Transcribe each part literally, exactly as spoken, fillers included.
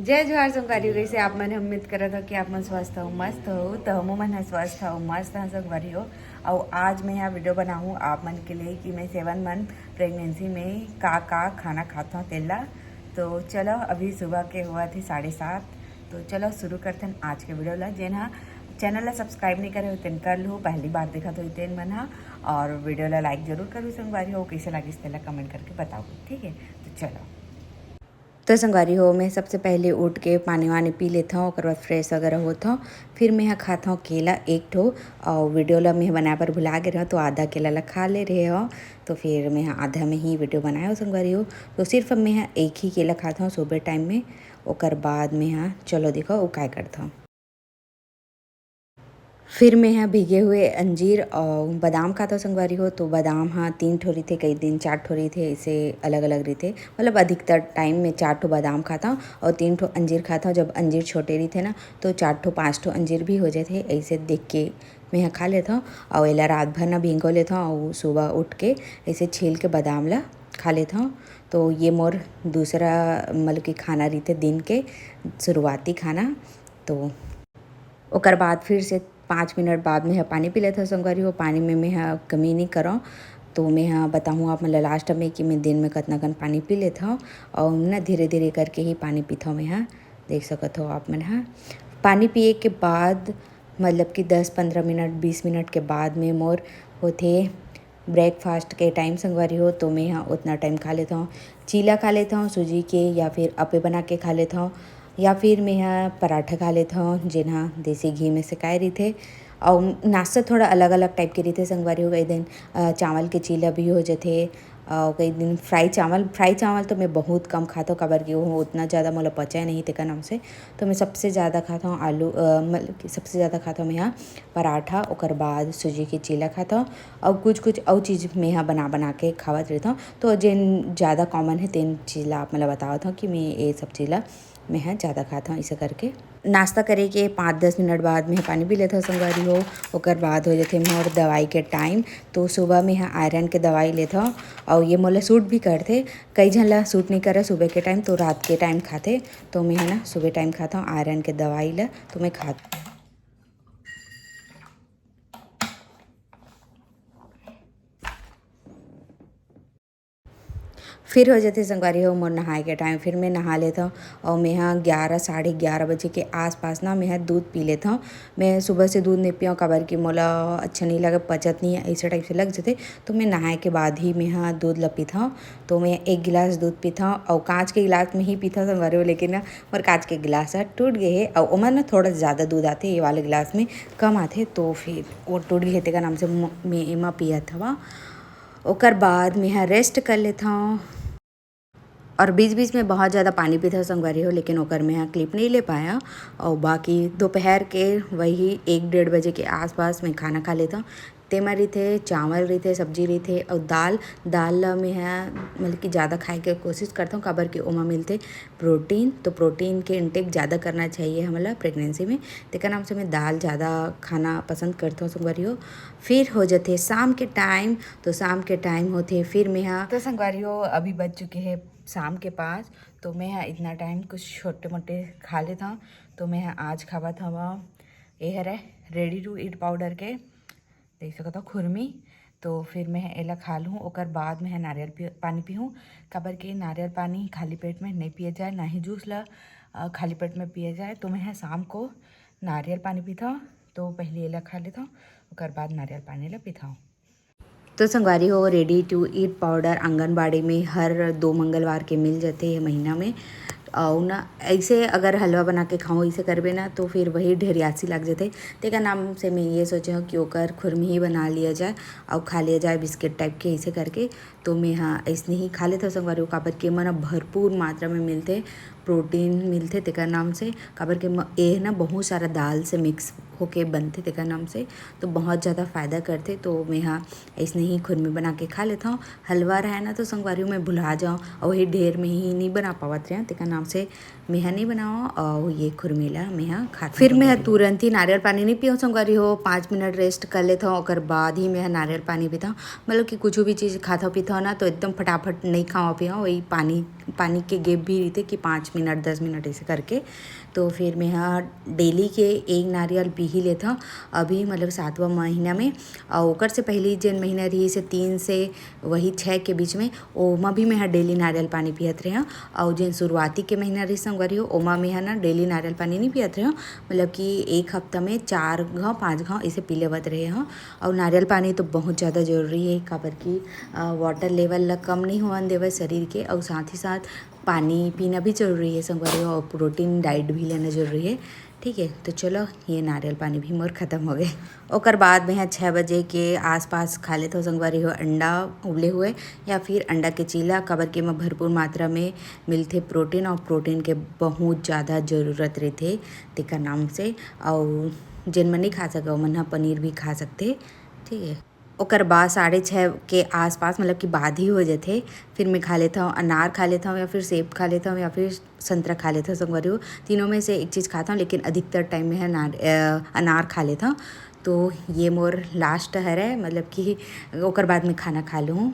जय जोहार संगवारी हो, कइसे आप मन? उम्मीद करत हो कि आप मन स्वस्थ हो, मस्त हो। तो हमू मन ह स्वस्थ हो, मस्त हो संगवारी हो। अउ आज मैं यहाँ वीडियो बनाहूँ आप मन के लिए कि मैं सेवन मंथ प्रेगनेंसी में का का खाना खात हूँ तेला। तो चलो, अभी सुबह के हुआ थे साढ़े सात। तो चलो शुरू करथन आज के वीडियो ला। जेन हा चैनल ला सब्सक्राइब नहीं करे हो तेन कर लू, पहली बार देखत हो तेन मन हा। और वीडियो ला लाइक जरूर करू संगवारी हो, कैसे लागिस तेला कमेंट करके बताओ, ठीक है? तो चलो। तो संगवारी हो, मैं सबसे पहले उठ के पानी वानी पी लेत हूँ, ओकर बाद फ्रेश वगैरह होत हूँ। फिर मैं ह खात हूँ केला एक ठो, और वीडियो ला मैं बनाए बर भुला गे रहूँ, तो आधा केला ला खा ले रहे हो, तो फिर मैं ह आधा में ही वीडियो बनाए हो संगवारी हो। तो सिर्फ मैं ह एक ही केला खात हूँ सुबह टाइम में, ओकर बाद मैं ह चलो देखो वो काय करत हूँ। फिर मैं ह भीगे हुए अंजीर और बादाम खाता संगवारी हो। तो बादाम ह तीन ठो रहिथे, कई दिन चार ठो रहिथे, ऐसे अलग अलग रहिथे। मतलब अधिकतर टाइम में चार ठो बादाम खाता हूँ और तीन ठो अंजीर खाता हूँ। जब अंजीर छोटे रहिथे ना, तो चार ठो पाँच ठो अंजीर भी हो जाथे। ऐसे देख के मैं ह खा लेता हूँ और एला रात भर ना भिंगो लेता हूँ और सुबह उठ के ऐसे छील के बादाम ला खा लेता हूँ। तो ये मोर दूसरा, मतलब कि खाना रहिथे दिन के शुरुआती खाना। तो ओकर बाद फिर से पाँच मिनट बाद मैं ह पानी पी लेथव संगवारी हो। पानी में मैं ह कमी नहीं करव, तो मैं ह बताहूँ आप मन ल लास्ट में कि मैं दिन में कतना कन पानी पी लेथव। और ना धीरे धीरे करके ही पानी पीथव मैं ह, देख सकत हो आप मन ह। पानी पिए के बाद मतलब कि दस पंद्रह मिनट, बीस मिनट के बाद में मोर होथे ब्रेकफास्ट के टाइम संगवारी हो, तो मैं ह उतना टाइम खा लेथव। चीला खा लेथव सूजी के, या फिर अप्पे बना के खा लेथव, या फिर मैं ह पराठा खा लेथव, जेन ह देसी घी में सेकाए रहिथे। अउ नाश्ता थोड़ा अलग-अलग टाइप के रहिथे संगवारी हो। कई दिन, अ, चावल के चीला भी हो जथे, अउ कई दिन फ्राई चावल। फ्राई चावल तो मैं बहुत कम खाथव, काबर कि वो उतना ज़्यादा मोला पचय नहीं, तेकर नाम से। तो मैं सबसे ज़्यादा खाथव आलू, अ, मतलब कि सबसे ज़्यादा खाथव मैं ह पराठा, ओकर बाद सूजी के चीला खाथव, अउ कुछ-कुछ अउ चीज़ मैं ह बना-बना के खावत रहिथव। तो जेन ज़्यादा कॉमन हे, तेन चीज़ ला आप मन ल बतावत हव कि मैं ये सब चीज़ ला मैं ह ज़्यादा खाथव, इसे करके। नाश्ता करे के पाँच दस मिनट बाद मैं ह पानी पी लेथव संगवारी हो। ओकर बाद हो जथे मोर दवाई के टाइम। तो सुबह मैं ह आयरन के दवाई लेथव, अउ ये मोला सूट भी करथे। कई झन ला सूट नहीं करे सुबह के टाइम, तो रात के टाइम खाथे। तो मैं ह ना सुबह टाइम खाथव आयरन के दवाई ला, तो मैं खात फिर हो जथे संगवारी हो मोर नहाए के टाइम। फिर मैं नहा लेथव अउ मैं ह ग्यारह, साढ़े ग्यारह बजे के आसपास ना मैं ह दूध पी लेथव। मैं सुबह से दूध नहीं पियव, काबर कि मोला अच्छा नहीं लगे, पचत नहीं है, ऐसे टाइप से लग जथे। तो मैं नहाए के बाद ही मैं ह दूध ल पीथव। तो मैं एक गिलास दूध पीथव अउ कांच के गिलास में ही पीथव संगवारी हो, लेकिन ना मोर कांच के गिलास ह टूट गे हे अउ ओमा ना थोड़ा ज़्यादा दूध आथे, ये वाले गिलास में कम आथे, तो फिर वो टूट गे हे, तेकर नाम से म-, मैं एमा पियत हवं। ओकर बाद मैं ह रेस्ट कर लेथव। और बीच-बीच में बहुत ज़्यादा पानी पीथव संगवारी हो, लेकिन ओकर मैं ह क्लिप नहीं ले पायव। और बाकी दोपहर के वही एक डेढ़ बजे के आसपास मैं खाना खा लेथव। तेमा रहिथे, चावल रहिथे, सब्जी रहिथे और दाल। दाल ला मैं ह, मतलब कि ज़्यादा खाए के कोशिश करथव, काबर कि ओमा मिलथे प्रोटीन। तो प्रोटीन के इंटेक ज़्यादा करना चाहिए हमला प्रेगनेंसी में, तेकर नाम से मैं दाल ज़्यादा खाना पसंद करथव संगवारी हो। फिर हो जथे शाम के टाइम, तो शाम के टाइम होथे फिर मैं ह, तो संगवारी हो, अभी बज चुके हैं शाम के पाँच। तो मैं ह इतना टाइम कुछ छोटे मोटे खा लेथव। तो मैं ह आज खावत हवं, ये हरे रेडी टू ईट पाउडर के, देख सकत हो, खुरमी। तो फिर मैं ह एला खा लूँ, ओकर बाद मैं ह नारियल पी-, पानी पीहूँ, काबर के नारियल पानी खाली पेट में नहीं पिए जाए, ना ही जूस ला, अ, खाली पेट में पिए जाए। तो मैं ह शाम को नारियल पानी पीथव। तो पहले एला खा लेथव, ओकर बाद नारियल पानी ला पीथव। तो संगवारी हो, ready to eat powder anganwadi में हर दो मंगलवार के मिल जथे ये महीना में। अउ ना, ऐसे अगर हलवा बना के खाओ, ऐसे करबे ना, तो फिर वही ढेरियासी लग जथे। तेकर नाम से मैं ये सोचे हूँ कि ओकर खुरमी ही बना लिया जाए और खा लिया जाए बिस्किट टाइप के, ऐसे करके। तो मैं ह ऐसने ही खा लेथव संगवारी हो, काबर के एमा ना भरपूर मात्रा में मिलथे, प्रोटीन मिलथे तेकर नाम से, काबर के म-, ये ना बहुत सारा दाल से मिक्स होके बनथे तेकर नाम से, तो बहुत ज़्यादा फ़ायदा करथे। तो मैं ह ऐसने ही खुरमी बना के खा लेथव। हलवा रहे ना, तो संगवारी हो, मैं भुला जाऊँ और वही ढेर में ही नहीं बना पावत रहे, तेकर नाम से मेहा नहीं बनाओ और ये खुरमी ला मेहा खात फिर मेहा तुरंत ही नारियल पानी नहीं पियो संगवारी हो, पाँच मिनट रेस्ट कर लेता हूँ, ओकर बाद ही मेहा नारियल पानी पीता हूँ। मतलब कि कुछ भी चीज़ खाता पीता हूँ ना, तो एकदम फटाफट नहीं खावा पिया, वही पानी पानी के गेप भी रहिथे कि पाँच मिनट, दस मिनट ऐसे करके। तो फिर मेहा डेली के एक नारियल पी ही लेता हूँ अभी, मतलब सातवां महीना में। और ओकर से पहले जेन महीना रहिसे तीन से वही छः के बीच में, ओमा भी मेहा डेली नारियल पानी पियत रहे हूँ। और जेन शुरुआती के महीना रहिस संगवारी हो, ओमा मेहा ना डेली नारियल पानी नहीं पियत रहे हूँ, मतलब कि एक हफ्ता में चार घाव, पाँच घाव ऐसे पी लेवत रहे हूँ। और नारियल पानी तो बहुत ज़्यादा जरूरी है, काबर कि वाटर लेवल ला कम नहीं होवन देवे शरीर के, और साथ ही साथ पानी पीना भी जरूरी है संगवारी हो, और प्रोटीन डाइट भी लेना जरूरी है। ठीक है, तो चलो, ये नारियल पानी भी मोर खत्म हो गए। ओकर बाद मेहा छः बजे के आसपास खा लेथव संगवारी हो अंडा उबले हुए या फिर अंडा के चीला, काबर के एमा भरपूर मात्रा में मिलथे प्रोटीन, और प्रोटीन के बहुत ज़्यादा ज़रूरत रहिथे तेकर नाम से। और जेन मन नहीं खा सके, ओमन ह पनीर भी खा सकथे। ठीक है, ओकर बाद साढ़े छः के आसपास, मतलब कि बाद ही हो जाथे, फिर मैं खा लेता हूँ, अनार खा लेता हूँ या फिर सेब खा लेता हूँ या फिर संतरा खा लेता हूँ संगवारी हो। तीनों में से एक चीज़ खाता हूँ, लेकिन अधिकतर टाइम में है नार-, अ, अनार खा लेता हूँ। तो ये मोर लास्ट हरे, मतलब कि ओकर बाद में खाना खा लूँ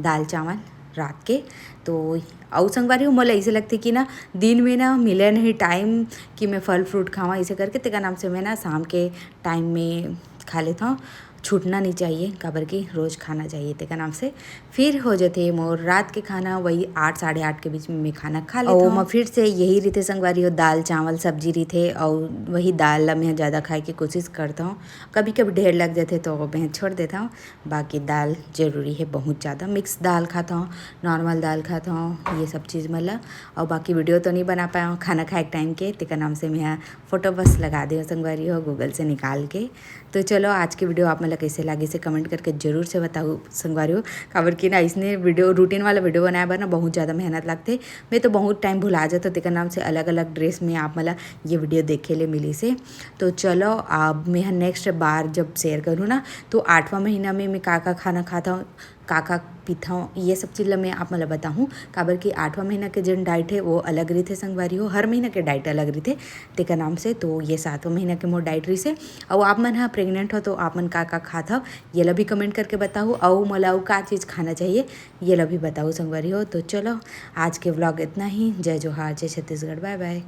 दाल चावल रात के। तो अउ संगवारी हो, मोला ऐसे लगथे कि ना दिन में ना मिले नहीं टाइम कि मैं फल फ्रूट खावा, ऐसे करके तेकर नाम से मैं ना शाम के टाइम में खा लेता हूँ। छूटना नहीं चाहिए, काबर कि रोज़ खाना चाहिए तेकर नाम से। फिर हो जाथे मोर रात के खाना, वही आठ, साढ़े आठ के बीच में मैं खाना खा लेता हूँ। फिर से यही रहिथे संगवारी हो, दाल चावल सब्जी रहिथे, और वही दाल ला मैं ज़्यादा खाए के कोशिश करता हूँ। कभी कभी ढेर लग जाथे तो मैं छोड़ देता हूँ। बाकी दाल जरूरी है बहुत ज़्यादा, मिक्स दाल खाता हूँ, नॉर्मल दाल खाता हूँ, ये सब चीज़ मन ला। और बाकी वीडियो तो नहीं बना पाया हूँ खाना खाए के टाइम के, तेकर नाम से मैं फोटो बस लगा दे संगवारी हो गूगल से निकाल के। तो चलो, आज के वीडियो आप मन ला कैसे लागिस कमेंट करके जरूर से बताओ संगवारी हो, काबर कि ना इसने वीडियो, रूटीन वाला वीडियो बनाए बर ना बहुत ज़्यादा मेहनत लगथे। मैं तो बहुत टाइम भुला जाता, तेकर नाम से अलग अलग ड्रेस में आप मन ला ये वीडियो देखे ले मिलिसे। तो चलो, अब मैं नेक्स्ट बार जब शेयर करूँ ना, तो आठवां महीना में मैं का का खाना खाता हूँ, का का पीता हूँ, ये सब चीज़ ला मैं आप मन ला बताहूँ, काबर कि आठवां महीना के जेन डाइट है वो अलग रहिथे संगवारी हो, हर महीना के डाइट अलग रहिथे तेकर नाम से। तो ये सातवां महीना के मोर डाइट रहिसे। अउ आप मन ह प्रेग्नेंट हो तो आप मन का का खात हव, ये ला भी कमेंट करके बताहू, अउ मोला अउ का चीज़ खाना चाहिए, ये ला भी बताहू संगवारी हो। तो चलो, आज के व्लॉग इतना ही। जय जोहार, जय छत्तीसगढ़, बाय बाय।